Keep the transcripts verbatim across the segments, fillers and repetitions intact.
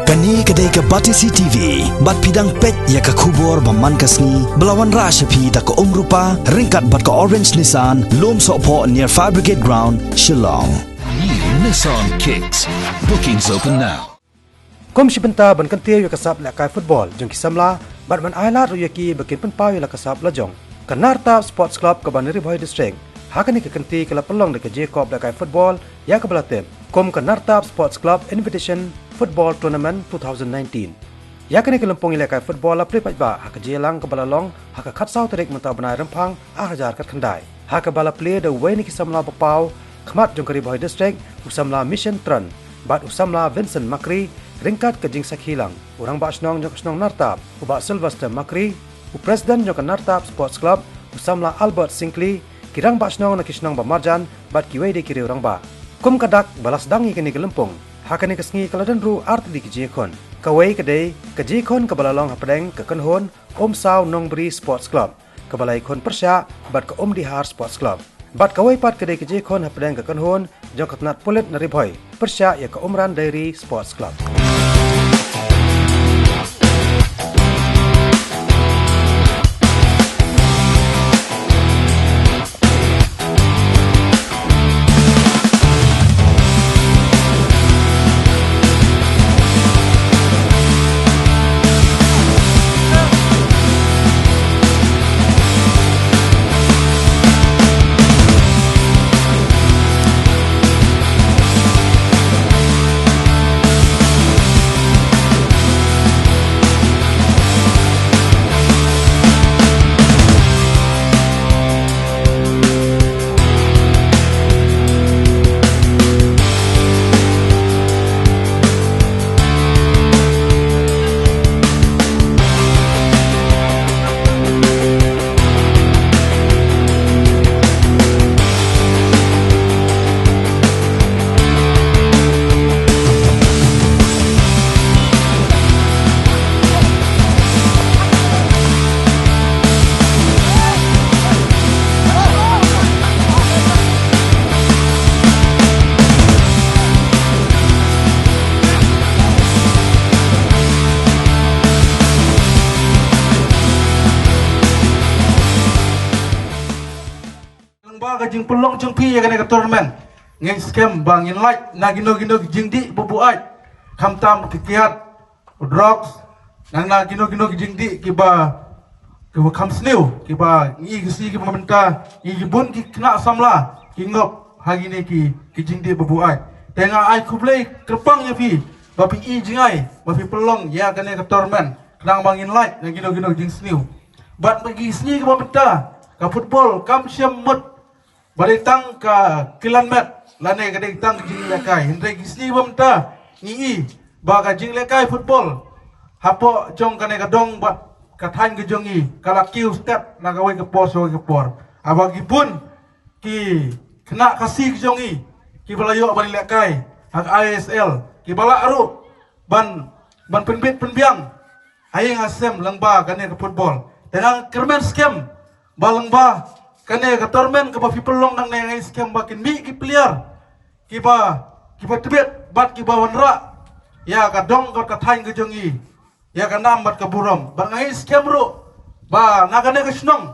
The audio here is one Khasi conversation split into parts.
Kane ka dei ka Batesi T V, bad phi dang peit ïa ka khubor ba man ka sngi, ba la wanrah sha phi da ka Umrupa, ryngkat bad ka Orange Nissan, Lumsohphoh near Fire Brigade Ground, Shillong. New Nissan Kicks. Bookings open now. Kum shi bynta ban kyntiew ïa ka sap lehkai football jong ki samla, bad ban ailad ruh ïa ki ba kin pynpaw ïa la ka sap la jong, ka Nartap Sports Club kaba na Ri Bhoi District, ha kane ka kynti ka la pynlong da ka jingïakop lehkai football ïa kaba la tip kum ka Nartap Sports Club Invitation Football Tournament two thousand nineteen. Ïa kane ka lympung ïalehkai football la plie paidbah ha ka jingïalang kaba la long ha ka khatsaw tarik mynta u bnai Rymphang arhajar khatkhyndai, ha kaba la plie da uwei na ki samla ba paw khmat jong ka Ri Bhoi District, u samla Mission Tran bad u samla Vincent Makri, ryngkat ka jingsakhi lang u Rangbah Shnong jong ka shnong Nartap, u Bah Sylvester Makri, u President jong ka Nartap Sports Club, u samla Albert Syngkli, ki Rangbah Shnong na ki shnong ba marjan bad kiwei de ki riew rangbah. Kum ka dak ba la sdang ïa kane ka lympung, ha kane ka sngi ka la don ruh artylli ki jingïakhun. Kawei ka dei ka jingïakhun kaba la long hapdeng ka Kynhun Umsaw Nongbri Sports Club, kaba la ïakhun pyrshah bad ka Umdihar Sports Club. Bad kawei pat ka dei ka jingïakhun hapdeng ka Kynhun jong ka tnat pulit na Ri Bhoi pyrshah ïa ka Umran Dairy Sports Club. Lyngba ka jingpynlong jong phi ïa kane ka tournament, ngin skhem ba ngin lait na kino kino ki jingdih ba buaid, khamtam ki kiad, drugs, nang na kino kino ki jingdih kiba, kiba kham sniew, kiba ngi ki sngi kiba mynta, ngi ki bun ki khynnah samla ki ngop ha kine ki, ki jingdih ba buaid. Te nga ai khublei kyrpang ïa phi ba phi i jngai ba phi pynlong ïa kane ka tournament, khnang ba ngin lait na kino kino ki jingsniew. Bad ba ki sngi kiba mynta ka football kam shym mut ba dei tang ka kylla met lane ka dei tang ka jinglehkai, hynrei ki sngi ba mynta ngi i ba ka jinglehkai football hapoh jong kane ka dong bad ka thaiñ ka jong ngi ka la kiew step na kawei ka por sha kawei ka por. Haba ki bun ki khynnah Khasi ki jong ngi kiba la ïoh ban lehkai ha ka I S L, kiba lah ruh ban, ban pynbit pynbiang ha ïing ha sem lyngba kane ka football. Te nga kyrmen skhem ba lyngba kane ka tournament kaba phi pynlong nangne, nga ngeit skhem ba kin mih ki player kiba, kiba tbit bad kiba wanrah ïa ka dong ka thaiñ ka jong ngi ïa ka nam bad ka burom. Bad nga ngeit skhem ruh ba na kane ka shnong,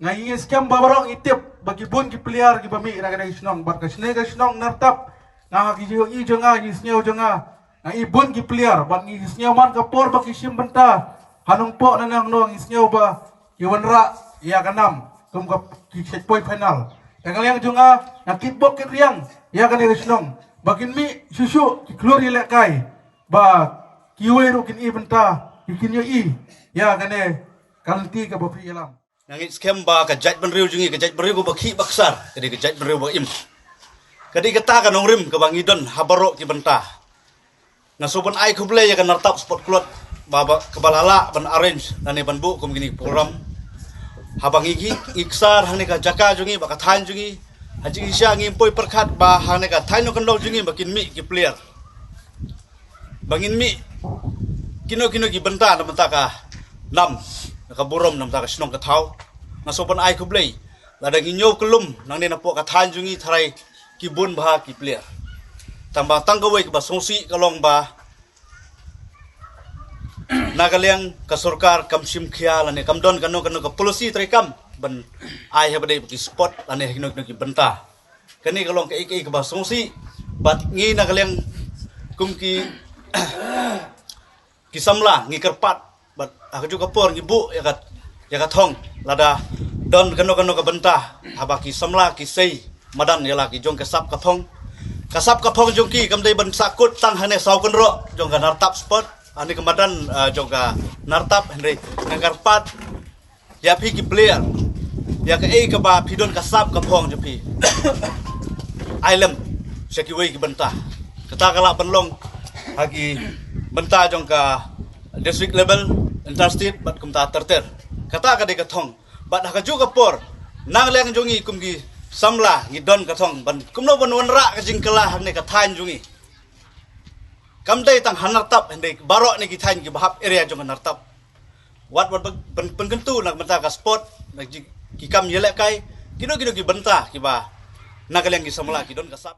nga ngeit skhem ba baroh ngi tip ba ki bun ki player kiba mih na kane ka shnong, bad ka shnong, ka shnong Nartap, nga ha ki jong i jong nga, ki sngew jong nga, nga i bun ki player, bad ngi sngew man ka por ba ki shim bynta ha Nongpoh na Nongno, ngi sngew ba ki wanrah ïa ka nam kum ka ki sha poi final. Te ka liang jong nga, nga kitbok kitriang ïa kane ka shnong ba kin mih shuh shuh ki khlur ïalehkai, ba kiwei ruh kin i bynta, kin ïohi ïa kane ka lynti kaba phi ïalam. Nga ngeit skhem ba ka jaitbynriew jong ngi, ka jaitbynriew kaba khih ba ksar, ka dei ka jaitbynriew ba im. Ka dei kata ka nongrim kaba ngi don ha baroh ki bynta. Nga sngewbha ban ai khublei ïa ka Nartap Sport Club ba, ba, kaba la lah ban arrange lane ban buh kum kine ki program. Haba ngi, ngi, ngi ksar hangne ka jaka jong ngi bad ka thaiñ jong ngi, ha jingshisha ngim poi pyrkhat ba hangne ka thaiñ Nongkyndong jong ngi ba kin mih ki player, ba ngin mih kino kino ki bynta na bynta ka nam, na ka burom, na bynta ka shnong ka thaw. Nga sngewbha ban ai khublei, lada ngi ñiew kyllum nangne napoh ka thaiñ jong ngi, tharai ki bun bha ki player. Tang ba tang kawei kaba sngewsih ka long ba Na ka liang ka sorkar kam shim khia lane kam don kano kano ka policy treikam ban ai ha ba dei ki sport lane kino kino ki bynta. Kane ka long kaei kaei kaba sngewsih bad ngi na ka liang kum ki ki samla ngi kyrpad bad ha ka juh ka por ngi buh ïa ka ïa ka thong lada don kano kano ka bynta haba ki samla ki sei madan ïa la ki jong ka sap ka phong. Ka sap ka phong jong ki kam dei ban sahkut tang hangne saw kynroh jong ka Nartap Sport, hangne ka madan jong ka Nartap, hynrei nga kyrpad ïa phi ki player ïa kaei kaba phi don ka sap ka phong jong phi ai lem sha kiwei ki bynta. Kata ka lah ban long ha ki bynta jong ka district level, interstate bad kumta ter ter. Kata ka dei ka thong bad ha ka juh ka por na ka liang jong ngi kum ki samla ngi don ka thong ban kumno ban wanrah ka jingkylla hangne ka thaiñ jong ngi. Kam dei tang ha Nartap hynrei baroh ne ki thaiñ kiba hap area jong ka Nartap. Wat wat ban pynkyntu na ka bynta ka sport na ki kam ïalehkai kino kino ki bynta kiba na ka liang ki samla ki don ka sap.